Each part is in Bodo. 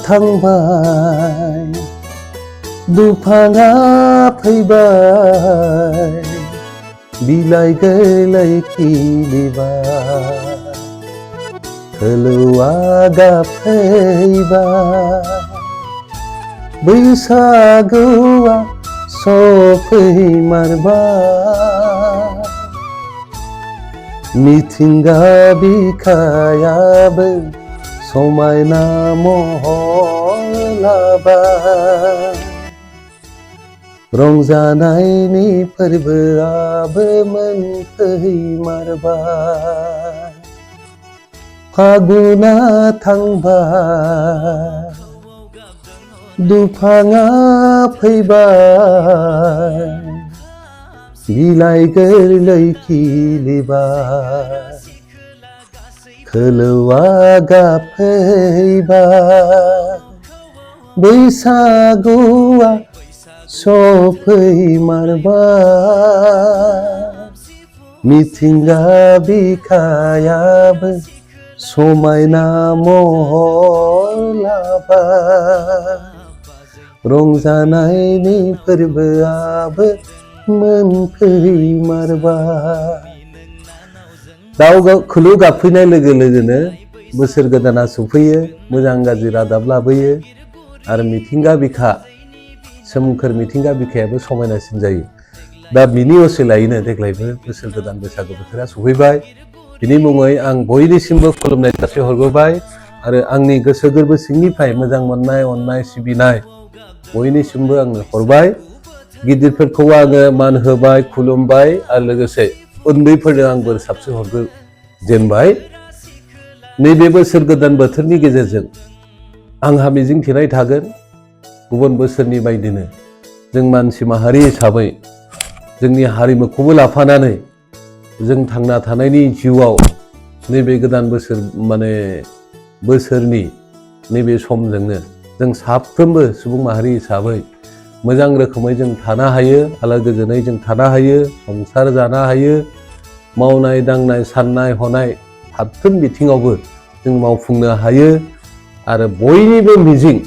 थांबाय दुफाङा फैबाय बिलाइ गोरलै खिलिबाय खोलोआ गाबफैबाय बैसागुआ सफैमारबाय मिथिंगा बिखायाबो समायना महर लाबाय रंजानायनि फोरबोआबो मोनफैमारबाय फागुना थांबाय दुफाङा फैबाय बिलाइ गोरलै खिलिबाय खोलोआ गाबफैबाय बैसागुआ सफैमारबाय मिथिंगा बिखायाबो समायना महर लाबाय रंजानायनि फोरबोआबो मोनफैमारबाय दाउ खोलु गाबफैनाय लोगो लोगोनो बोसोर गोदाना सफैयो मोजां गाज्रि रादाब लाबोयो आरो मिथिंगा बिखा सोमखोर मिथिंगा बिखायाबो समायनासिन जायो दा बिनि असिलायैनो देग्लायबो बोसोर गोदान बैसागु बोथोरा सफैबाय बिनि मुङै आं बयनिसिमबो खुलुमनाय जासिहरबोबाय आरो आंनि गोसो गोरबो सिंनिफ्राय मोजां मोननाय अननाय सिबिनाय बयनिसिमबो आङो हरबाय गिदिरफोरखौ आङो मान होबाय खुलुमबाय आरो लोगोसे उन्दैफोरनो आं बोर साबस्रि हरजेनबाय नैबे बोसोर गोदान बोथोरनि गेजेरजों आंहा मिजिंथिनाय थागोन गुबुन बोसोरनि बायदिनो जों मानसि माहारि हिसाबै जोंनि हारिमुखौबो लाफानानै जों थांना थानायनि जिउआव नैबे गोदान बोसोरनि नैबे समजोंनो जों साफ्रोमबो सुबुं माहारि हिसाबै मोजां रोखोमै जों थानो हायो आलो गोजोनै जों थानो हायो संसार जानो हायो मावनाय दांनाय साननाय हनाय फारफ्रोम बिथिङावबो जों मावफुंनो हायो आरो बयनिबो मिजिं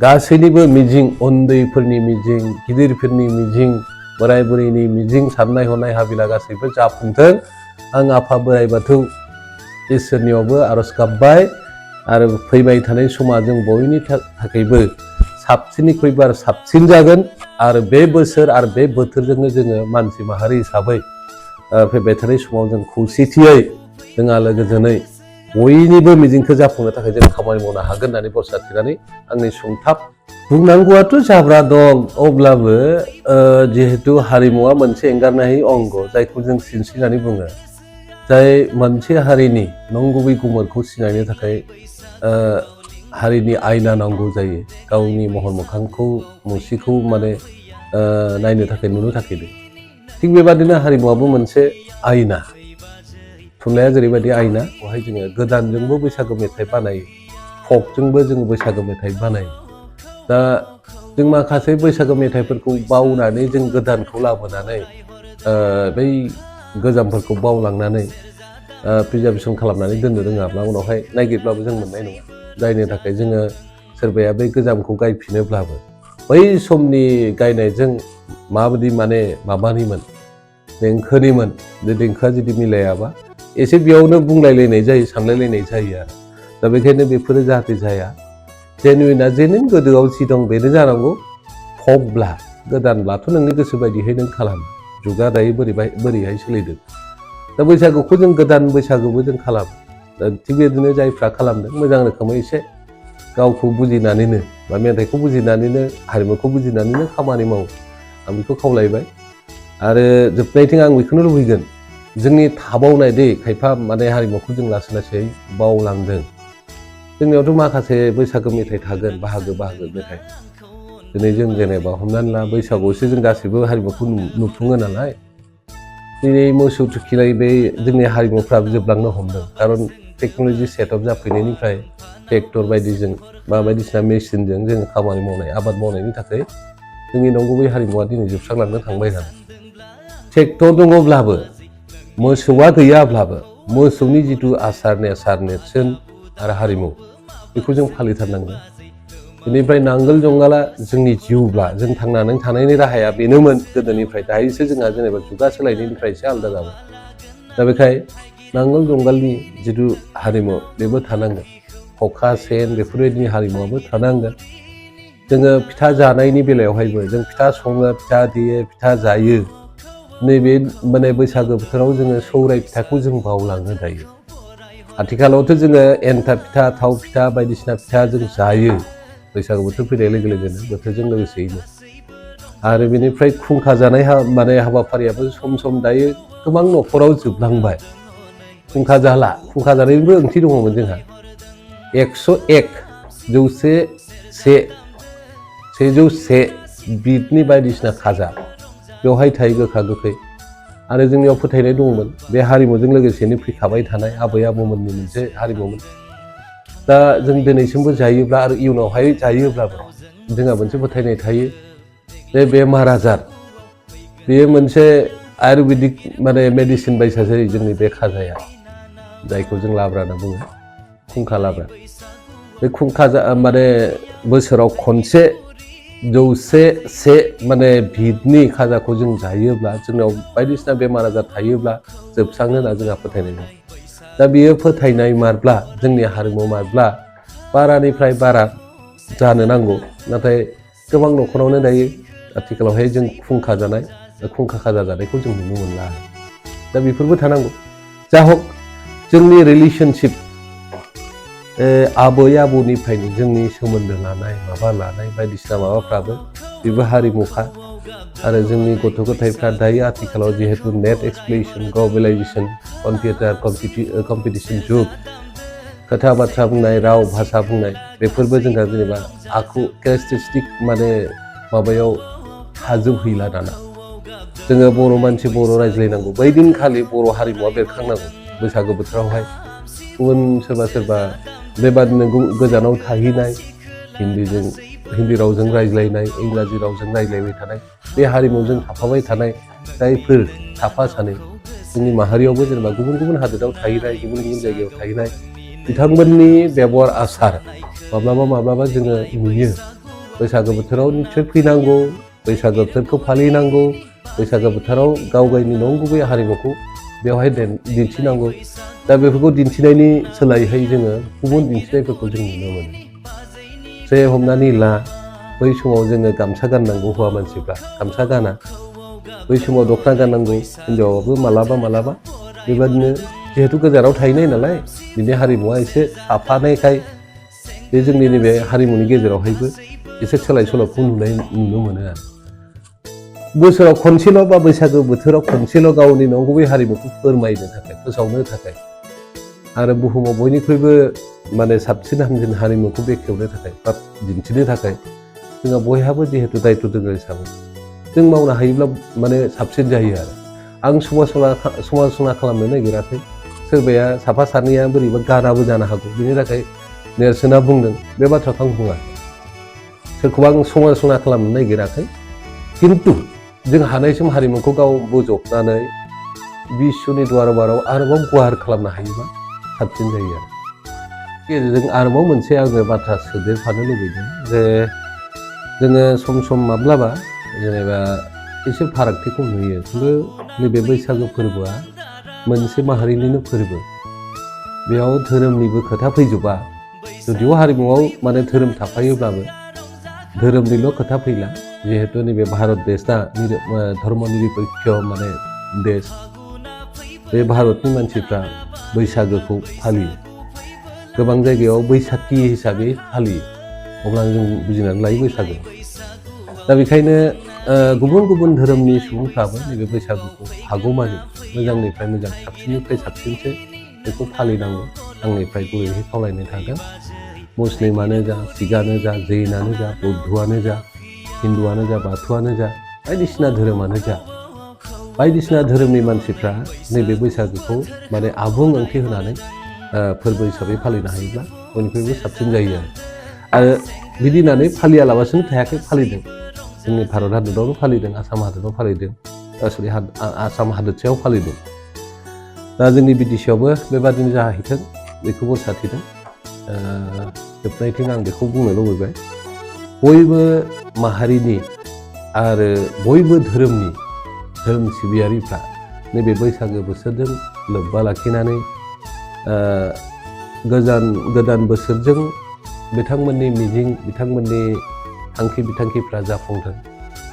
गासैनिबो मिजिं उन्दैफोरनि मिजिं गिदिरफोरनि मिजिं बोराय बुरैनि मिजिं साननाय हनाय हाबिला गासैबो जाफुंथों आं आफा बोराइ बाथौ इसोरनियावबो आरज गाबबाय आरो फैबाय थानाय समा जों बयनि थाखायबो साबसिननिख्रुइबो साबसिन जागोन आरो बे बोसोर आरो बे बोथोरजोंनो जोङो मानसि माहारि हिसाबै फैबाय थानाय समाव जों खौसेथियै जों आलो गोजोनै बयनिबो मिजिंखौ जाफुंनो थाखाय जों खामानि मावनो हागोन होननानै भरसा थिनानै आंनि सुंथाब बुंनांगौआथ' जाब्रा दं अब्लाबो जिहेतु हारिमुवा मोनसे एंगारनो हायै अंग जायखौ जों सिनस्रि होननानै बुङो जाय मोनसे हारिनि नंगुबै गुमुरखौ सिनायनो थाखाय हारिनि आयना नांगौ जायो गावनि महर मोखांखौ मुसिखौ नायनो थाखाय नुनो थाखाय थिग बेबादिनो हारिमुवाबो मोनसे आयना थुनलाइया जेरैबायदि आयना बेवहाय जोङो गोदानजोंबो बैसागु मेथाइ बानायो फकजोंबो जोङो बैसागु मेथाइ बानायो दा जों माखासे बैसागु मेथाइफोरखौ बावनानै जों गोदानखौ लाबोनानै बै गोजामफोरखौ बावलांनानै प्रिजार्भेसन खालामनानै दोननो रोङाब्ला उनावहाय नागिरब्लाबो जों मोननाय नङा जायनि थाखाय जोङो सोरबाया बै गोजामखौ गायफिनोब्लाबो बै समनि गायनायजों माबायदि माबानिमोन देंखोनिमोन बे देंखोआ जुदि मिलायाबा एसे बेयावनो बुंलायलायनाय जायो सानलायलायनाय जायो आरो दा बेखायनो बेफोरो जाहाथे जाया जेनुइना जेनुइन गोदोआव जि दं बेनो जानांगौ फकब्ला गोदानब्लाथ' नोंनि गोसो बायदिहाय नों खालामो जुगा दायो बोरैहाय सोलिदों दा बैसागुखौ जों गोदान बैसागुबो जों खालामो दा थिग बेबायदिनो जायफ्रा खालामदों मोजां रोखोमै एसे गावखौ बुजिनानैनो बा मेथाइखौ बुजिनानैनो हारिमुखौ बुजिनानैनो खामानि मावो आं बेखौ खावलायबाय आरो जोबनायथिं आं बेखौनो लुबैगोन जोंनि थाबावनाय दे खायफा हारिमुखौ जों लासै लासै बावलांदों जोंनियावथ' माखासे बैसागु मेथाइ थागोन बाहागो मेथाइ दिनै जों जेनेबा हमनानै ला बैसागुआवसो जों गासैबो हारिमुखौ नुफुङो नालाय दिनै मोसौ थुखैनाय बे जोंनि हारिमुफ्राबो जोबलांनो हमदों खारन टेक्न'लजि सेटआप जाफैनायनिफ्राय ट्रेक्टर बायदिजों बा बायदिसिना मेसिनजों जों खामानि मावनाय आबाद मावनायनि थाखाय जोंनि नंगुबै हारिमुवा दिनै जोबस्रांलांनो थांबाय थादों ट्रेक्टर दङब्लाबो मोसौआ गैयाब्लाबो मोसौनि जिथु आसार नेरसोन आरो हारिमु बेखौ जों फालिथारनांगोन। बेनिफ्राय नांगोल जुंगाला जोंनि जिउब्ला जों थांनानै थानायनि राहाया बेनोमोन गोदोनिफ्राय। दायोसो जोंहा जेनेबा जुगा सोलायनायनिफ्राय एसे आलादा जाबाय। दा बेखाय नांगोल जुंगालनि जिथु हारिमु बेबो थानांगोन। खखा सेन बेफोरबायदिनि हारिमुवाबो थानांगोन। जोङो फिथा जानायनि बेलायावहायबो जों फिथा सङो, फिथा देयो, फिथा जायो। नैबे माने बैसागो बोथोराव जोङो सौराय फिथाखौ जों बावलाङो दायो। आथिखालावथ' जोङो एन्थाब फिथा, थाव फिथा बायदिसिना फिथा जों जायो बैसागो बोथोर फैनाय लोगो लोगोनो, बोथोरजों लोगोसेयैनो। आरो बेनिफ्राय खुंखा जानाय माने हाबाफारियाबो सम सम दायो गोबां न'खराव जोबलांबाय। खुंखा जाला, खुंखा जानायनिबो ओंथि दङमोन जोंहा। 101 101 बिदनि बायदिसिना खाजा बेवहाय थायो, गोखा गोखै। आरो जोंनियाव फोथायनाय दंमोन, बे हारिमुजों लोगोसेनो फैखाबाय थानाय आबै आबौमोननि मोनसे हारिमुमोन। दा जों दिनैसिमबो जायोब्ला आरो इयुनावहाय जायोब्लाबो जोंहा मोनसे फोथायनाय थायो जे बेमार आजार बेयो मोनसे आयुर्वेदिक माने मेडिसिन बायसा जायो जोंनि बे खाजाया, जायखौ जों लाब्रा होनना बुङो, खुंखा लाब्रा। बे खुंखा माने बोसोराव खनसे 101 माने बिदनि खाजाखौ जों जायोब्ला जोंनाव बायदिसिना बेमार आजार थायोब्ला जोबस्राङो होनना जोंहा फोथायनाय दं। दा बियो फोथायनाय मारब्ला जोंनि हारिमु मारब्ला बारानिफ्राय बारा जानो नांगौ। नाथाय गोबां न'खरावनो दायो आथिखालावहाय जों खुंखा जानाय, खुंखा खाजा जानायखौ जों नुनो मोनला। दा बेफोरबो थानांगौ। जा हक जोंनि रिलेशनशिप आबै आबौनिफ्रायनो जोंनि सोमोन्दो लानाय, माबा लानाय बायदिसिना माबाफ्राबो बेबो हारिमुखा। आरो जोंनि गथ' गथायफ्रा दायो आथिखालाव जिहेतु नेट एक्सप्ल'रेसन, ग्लबेलाइजेसन, कम्पिउटार कम्पिटिसन जुग, खोथा बाथ्रा बुंनाय, राव भाषा बुंनाय बेफोरबो जोंहा जेनेबा आखु केरेक्टारिस्टिक माने माबायाव हाजोबहैला दाना। जोङो बर' मानसि बर' रायज्लायनांगौ, बै दिनखालि बर' हारिमुवा बेरखांनांगौ बैसागो बोथोरावहाय। गुबुन सोरबा बेबादिनो गोजानाव थाहैनाय, हिन्दी रावजों रायज्लायनाय, इंराजि रावजों रायज्लायबाय थानाय, बे हारिमुजों थाफाबाय थानाय जायफोर साफा सानै जोंनि माहारियावबो जेनेबा गुबुन गुबुन हादोराव थाहैनाय, गुबुन गुबुन जायगायाव थाहैनाय बिथांमोननि बेबहार आसार माब्लाबा जोङो नुयो। बैसागो बोथोराव निस्सय फैनांगौ, बैसागो बोथोरखौ फालिनांगौ, बैसागो बोथोराव गाव गावनि नंगुबै हारिमुखौ बेवहाय दिन्थिनांगौ। दा बेफोरखौ दिन्थिनायनि सोलायैहाय जोङो गुबुन दिन्थिनायफोरखौ जों नुनो मोनो। जे हमनानै ला, बै समाव जोङो गामसा गाननांगौ, हौवा मानसिफ्रा गामसा गाना। बै समाव दख'ना गाननांगौ, हिनजावाबो मालाबा बेबादिनो जिहेथु गोजानाव थाहैनाय नालाय, बिनि हारिमुवा एसे थाफानायखाय बे जोंनि नैबे हारिमुनि गेजेरावहायबो एसे सोलाय सोल'खौ नुनो मोनो आरो। बोसोराव खनसेल' बा बैसागो बोथोराव खनसेल' गावनि नंगुबै हारिमुखौ फोरमायनो थाखाय, फोसावनो थाखाय आरो बुहुमाव बयनिख्रुइबो माने साबसिन हामसिन हारिमुखौ बेखेवनो थाखाय बा दिन्थिनो थाखाय जोंहा बयहाबो जिहेतु दायथ' दङ हिसाबै जों मावनो हायोब्ला माने साबसिन जायो आरो। आं समालोचना खालामनो नागिराखै, सोरबाया साफा सानैया बोरैबा गानाबो जानो हागौ, बिनि थाखाय नेरसोना बुंदों, बे बाथ्राखौ आं बुङा। सोरखौबा आं समालोचना खालामनो नागिराखै, खिन्थु जों हानायसिम हारिमुखौ गाव बोजबनानै बिश्वनि दरबाराव आरोबाव गुवार खालामनो हायोबा साबसिन जायो आरो। गेजेरजों आरोबाव मोनसे आङो बाथ्रा सोदेरफानो लुबैदों जे जोङो सम माब्लाबा जेनेबा एसे फारागथिखौ नुयो, खिन्थु नैबे बैसागो फोरबोआ मोनसे माहारिनिनो फोरबो। बेयाव धोरोमनिबो खोथा फैजोबा, जुदिअ हारिमुआव माने धोरोम थाफायोब्लाबो धोरोमनिल' खोथा फैला। जिहेतु नैबे भारत देशआ धर्म निरपेक्ष माने देश, बे भारतनि मानसिफ्रा बैसागोखौ फालियो, गोबां जायगायाव बैसाखि हिसाबै फालियो। अब्ला जों बुजिनानै लायो बैसागो। दा बेखायनो गुबुन गुबुन धोरोमनि सुबुंफ्राबो नैबे बैसागुखौ हागौमानि मोजांनिफ्राय मोजां, साबसिननिफ्राय साबसिनसो बेखौ फालिनांगौ आंनिफ्राय गुरैयै खावलायनाय थागोन। मुस्लिमानो जा, सिखआनो जा, जैनानो जा, बौद्धआनो जा, हिन्दुआनो जा, बाथौआनो जा, बायदिसिना धोरोमानो जा, बायदिसिना धोरोमनि मानसिफ्रा नैबे बैसागुखौ माने आबुं ओंथि होनानै फोरबो हिसाबै फालिनो हायोब्ला बयनिख्रुइबो साबसिन जायो आरो बिदि होननानै फालियालाबासिनो थायाखै, फालिदों। जोंनि भारत हादरावनो फालिदों, आसाम हादराव फालिदों, आसाम हादोरसायाव फालिदों। दा जोंनि बिटिसिआवबो बेबादिनो जाहैथों बेखौ बोर सारथिदों। जोबनायथिं आं बेखौ बुंनो लुबैबाय बयबो माहारिनि आरो बयबो धोरोम सिबियारिफ्रा नैबे बैसागो बोथोरजों लोब्बा लाखिनानै गोदान बोसोरजों बिथांमोननि मिजिं बिथांमोननि थांखि बिथांखिफ्रा जाफुंथों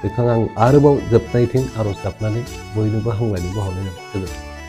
बेखौ आं आरोबाव जोबनायथिं आर'ज गाबनानै बयनोबो हामलायनाय बावहरनाय जाबाय।